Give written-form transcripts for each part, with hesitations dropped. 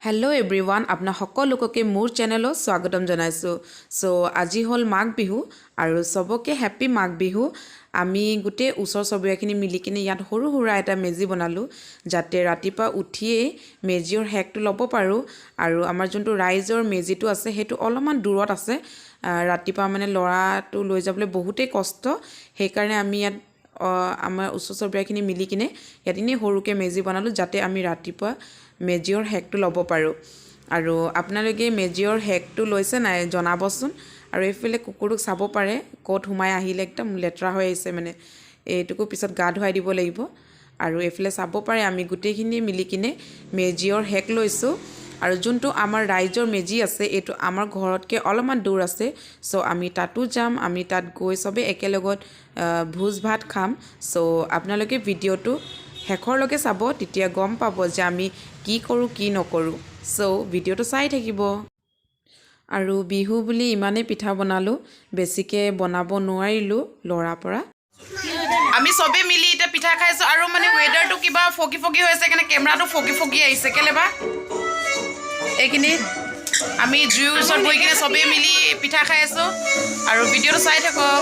Hello' everyone, আপোনাক সকলোকে মোৰ চেনেলত স্বাগতম জনাইছোঁ। চ' আজি হ'ল মাঘ বিহু আৰু চবকে হেপ্পী মাঘ বিহু। আমি গোটেই ওচৰ চুবুৰীয়াখিনি মিলি কিনে ইয়াত সৰু সুৰা এটা মেজি বনালোঁ, যাতে ৰাতিপুৱা উঠিয়েই মেজিৰ সেকটো ল'ব পাৰোঁ। আৰু আমাৰ যোনটো ৰাইজৰ মেজিটো আছে, সেইটো অলপমান দূৰত আছে। ৰাতিপুৱা মানে ল'ৰাটো লৈ যাবলৈ বহুতেই কষ্ট। সেইকাৰণে আমি ইয়াত আমাৰ ওচৰ চুবুৰীয়াখিনি মিলি কিনে ইয়াত এনেই সৰুকৈ মেজি বনালোঁ, যাতে আমি ৰাতিপুৱা মেজিৰ সেকটো ল'ব পাৰোঁ। আৰু আপোনালোকে মেজিৰ সেকটো লৈছে নাই জনাবচোন। আৰু এইফালে কুকুৰটোক চাব পাৰে, ক'ত সোমাই আহিলে, একদম লেতেৰা হৈ আহিছে। মানে এইটোকো পিছত গা ধুৱাই দিব লাগিব। আৰু এইফালে চাব পাৰে, আমি গোটেইখিনি মিলি কিনে মেজিৰ সেক লৈছোঁ। আৰু যোনটো আমাৰ ৰাইজৰ মেজি আছে, এইটো আমাৰ ঘৰতকৈ অলপমান দূৰ আছে। চ' আমি তাতো যাম। আমি তাত গৈ চবেই একেলগত ভোজ ভাত খাম। চ' আপোনালোকে ভিডিঅ'টো শেষৰলৈকে চাব, তেতিয়া গম পাব যে আমি কি কৰোঁ, কি নকৰোঁ। চ' ভিডিঅ'টো চাই থাকিব। আৰু বিহু বুলি ইমানেই পিঠা বনালোঁ, বেছিকৈ বনাব নোৱাৰিলোঁ ল'ৰাৰ পৰা। আমি চবেই মিলি এতিয়া পিঠা খাইছোঁ। আৰু মানে ৱেডাৰটো কিবা ফগি ফগি হৈ আছে, সেইকাৰণে কেমেৰাটো ফগি ফগি আহিছে কেলে বা। এইখিনি আমি জুইৰ ওচৰত বহি কিনে চবেই মিলি পিঠা খাই আছোঁ আৰু ভিডিঅ'টো চাই থাকক।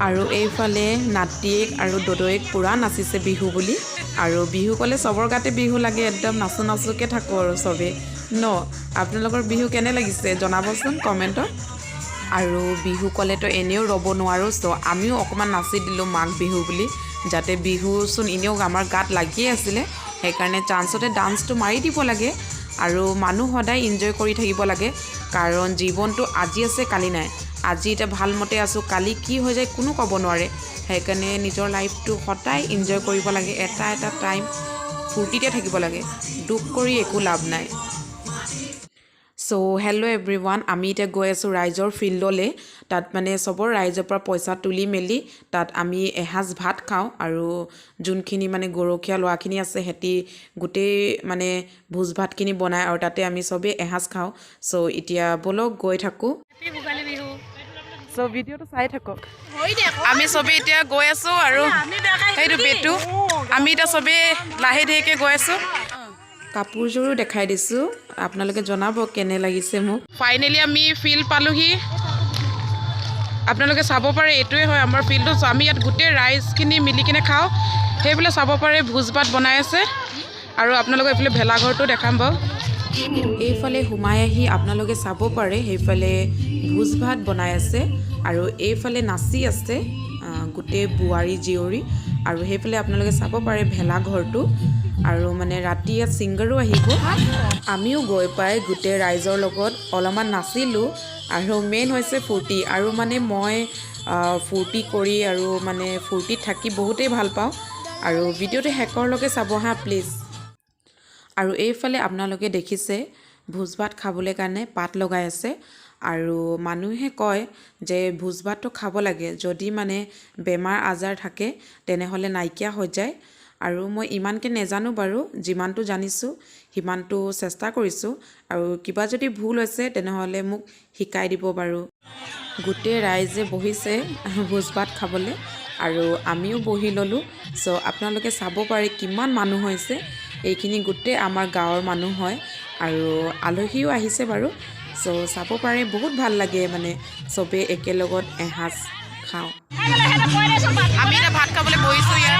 আৰু এইফালে নাতিয়েক আৰু দদৈয়েক পূৰা নাচিছে বিহু বুলি। আৰু বিহু ক'লে চবৰ গাতে বিহু লাগে, একদম নাচো নাচোকৈ থাকোঁ আৰু চবেই ন। আপোনালোকৰ বিহু কেনে লাগিছে জনাবচোন কমেণ্টত। আৰু বিহু ক'লেতো এনেও ৰ'ব নোৱাৰোঁ। চ' আমিও অকণমান নাচি দিলোঁ মাঘ বিহু বুলি, যাতে বিহুচোন এনেও আমাৰ গাত লাগিয়ে আছিলে, সেইকাৰণে চান্সতে ডান্সটো মাৰি দিব লাগে। আৰু মানুহ সদায় এনজয় কৰি থাকিব লাগে, কাৰণ জীৱনটো আজি আছে, কালি নাই। আজি এতিয়া ভালমতে আছোঁ, কালি কি হৈ যায় কোনো ক'ব নোৱাৰে। সেইকাৰণে নিজৰ লাইফটো সদায় এনজয় কৰিব লাগে, এটা এটা টাইম ফূৰ্তিতে থাকিব লাগে, দুখ কৰি একো লাভ নাই। চ' হেল্ল' এভৰিৱান, আমি এতিয়া গৈ আছোঁ ৰাইজৰ ফিল্ডলৈ। তাত মানে চবৰ ৰাইজৰ পৰা পইচা তুলি মেলি তাত আমি এসাঁজ ভাত খাওঁ। আৰু যোনখিনি মানে গৰখীয়া ল'ৰাখিনি আছে, সিহঁতি গোটেই মানে ভোজ ভাতখিনি বনায় আৰু তাতে আমি চবেই এসাঁজ খাওঁ। চ' এতিয়া ব'লক, গৈ থাকোঁ। ভোগালী বিহু। চ' ভিডিঅ'টো চাই থাকক। আমি চবেই এতিয়া গৈ আছোঁ আৰু সেইটো বেটু। আমি এতিয়া চবেই লাহে ধীৰেকৈ গৈ আছোঁ। কাপোৰযোৰো দেখাই দিছোঁ, আপোনালোকে জনাব কেনে লাগিছে মোক। ফাইনেলি আমি ফিল্ড পালোহি। আপোনালোকে চাব পাৰে, এইটোৱে হয় আমাৰ ফিল্ডটো। চ' আমি ইয়াত গোটেই ৰাইজখিনি মিলি কিনে খাওঁ। সেইফালে চাব পাৰে, ভোজ ভাত বনাই আছে। আৰু আপোনালোকক এইফালে ভেলাঘৰটো দেখাম বাৰু। এইফালে সোমাই আহি আপোনালোকে চাব পাৰে, সেইফালে ভোজ ভাত বনাই আছে আৰু এইফালে নাচি আছে গোটেই বোৱাৰী জীয়ৰী। আৰু সেইফালে আপোনালোকে চাব পাৰে ভেলাঘৰটো। আৰু মানে ৰাতি ইয়াত ছিংগাৰো আহিব। আমিও গৈ পাই গোটেই ৰাইজৰ লগত অলপমান নাচিলোঁ। আৰু মেইন হৈছে ফূৰ্তি। আৰু মানে মই ফূৰ্তি কৰি আৰু মানে ফূৰ্তিত থাকি বহুতেই ভাল পাওঁ। আৰু ভিডিঅ'টো শেষৰলৈকে চাব হা, প্লিজ। আৰু এইফালে আপোনালোকে দেখিছে, ভোজ ভাত খাবলৈ কাৰণে পাত লগাই আছে। আৰু মানুহে কয় যে ভোজ ভাতটো খাব লাগে, যদি মানে বেমাৰ আজাৰ থাকে তেনেহ'লে নাইকিয়া হৈ যায়। আৰু মই ইমানকৈ নেজানো বাৰু, যিমানটো জানিছোঁ সিমানটো চেষ্টা কৰিছোঁ। আৰু কিবা যদি ভুল হৈছে, তেনেহ'লে মোক শিকাই দিব বাৰু। গোটেই ৰাইজে বহিছে ভোজ ভাত খাবলৈ আৰু আমিও বহি ল'লোঁ। চ' আপোনালোকে চাব পাৰে কিমান মানুহ হৈছে। এইখিনি গোটেই আমাৰ গাঁৱৰ মানুহ হয় আৰু আলহীও আহিছে বাৰু। চ' চাব পাৰে, বহুত ভাল লাগে, মানে চবেই একেলগত এসাঁজ খাওঁ। আমি এতিয়া ভাত খাবলৈ বহিছোঁ ইয়াত।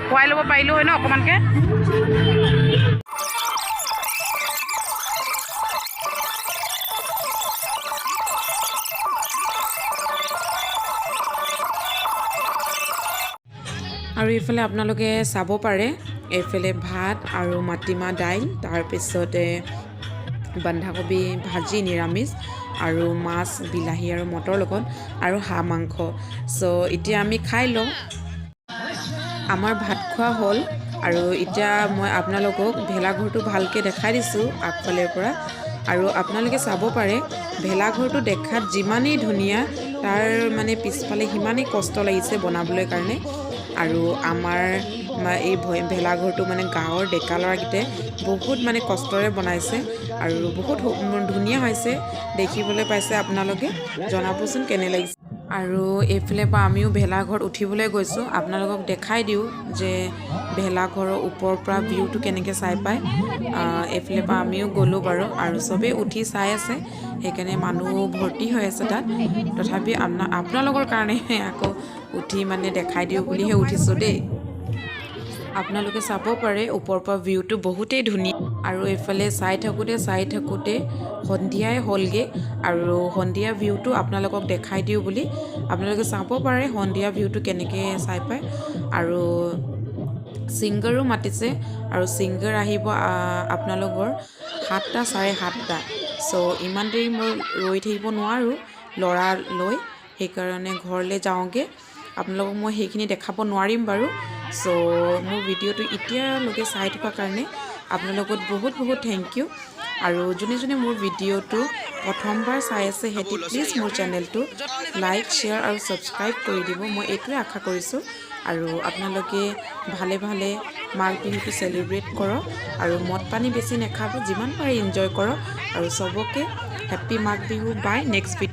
খুৱাই ল'ব পাৰিলোঁ হয় ন অকণমানকৈ। আৰু এইফালে আপোনালোকে চাব পাৰে, এইফালে ভাত আৰু মাটিমাহ দাইল, তাৰপিছতে বন্ধাকবি ভাজি নিৰামিষ আৰু মাছ বিলাহী আৰু মটৰ লগত আৰু হাঁহ মাংস। চ' এতিয়া আমি খাই লওঁ। আমাৰ ভাত খোৱা হ'ল আৰু এতিয়া মই আপোনালোকক ভেলাঘৰটো ভালকৈ দেখাই দিছোঁ আগফালৰ পৰা। আৰু আপোনালোকে চাব পাৰে, ভেলাঘৰটো দেখাত যিমানেই ধুনীয়া, তাৰ মানে পিছফালে সিমানেই কষ্ট লাগিছে বনাবলৈ কাৰণে। আৰু আমাৰ এই ভেলাঘৰটো মানে গাঁৱৰ ডেকা ল'ৰাকেইটাই বহুত মানে কষ্টৰে বনাইছে আৰু বহুত ধুনীয়া হৈছে, দেখিবলৈ পাইছে আপোনালোকে। জনাবচোন কেনে লাগিছে। আৰু এইফালে পৰা আমিও ভেলাঘৰত উঠিবলৈ গৈছোঁ। আপোনালোকক দেখাই দিওঁ যে ভেলাঘৰৰ ওপৰৰ পৰা ভিউটো কেনেকৈ চাই পায়। এইফালে পৰা আমিও গ'লোঁ বাৰু আৰু চবেই উঠি চাই আছে, সেইকাৰণে মানুহ ভৰ্তি হৈ আছে তাত। তথাপি আপোনালোকৰ কাৰণে আকৌ উঠি মানে দেখাই দিওঁ বুলিহে উঠিছোঁ দেই। আপোনালোকে চাব পাৰে, ওপৰৰ পৰা ভিউটো বহুতেই ধুনীয়া। আৰু এইফালে চাই থাকোঁতে চাই থাকোঁতে সন্ধিয়াই হ'লগৈ আৰু সন্ধিয়া ভিউটো আপোনালোকক দেখাই দিওঁ বুলি। আপোনালোকে চাব পাৰে সন্ধিয়া ভিউটো কেনেকৈ চাই পায়। আৰু ছিংগাৰো মাতিছে আৰু ছিংগাৰ আহিব আপোনালোকৰ 7টা, 7:30। চ' ইমান দেৰি মই ৰৈ থাকিব নোৱাৰোঁ ল'ৰা লৈ, সেইকাৰণে ঘৰলৈ যাওঁগৈ। আপোনালোকক মই সেইখিনি দেখাব নোৱাৰিম বাৰু। চ' মোৰ ভিডিঅ'টো এতিয়ালৈকে চাই থকাৰ কাৰণে আপোনালোকক বহুত বহুত thank U. আৰু যোনে যোনে মোৰ ভিডিঅ'টো প্ৰথমবাৰ চাই আছে, সিহঁতি প্লিজ মোৰ চেনেলটো লাইক, শ্বেয়াৰ আৰু ছাবস্ক্ৰাইব কৰি দিব, মই এইটোৱে আশা কৰিছোঁ। আৰু আপোনালোকে ভালে ভালে মাঘ বিহুটো চেলিব্ৰেট কৰক আৰু মদ পানী বেছি নাখাব, যিমান পাৰে এনজয় কৰক। আৰু চবকে হেপ্পী মাঘ বিহু। বাই, নেক্সট ভিডিঅ'।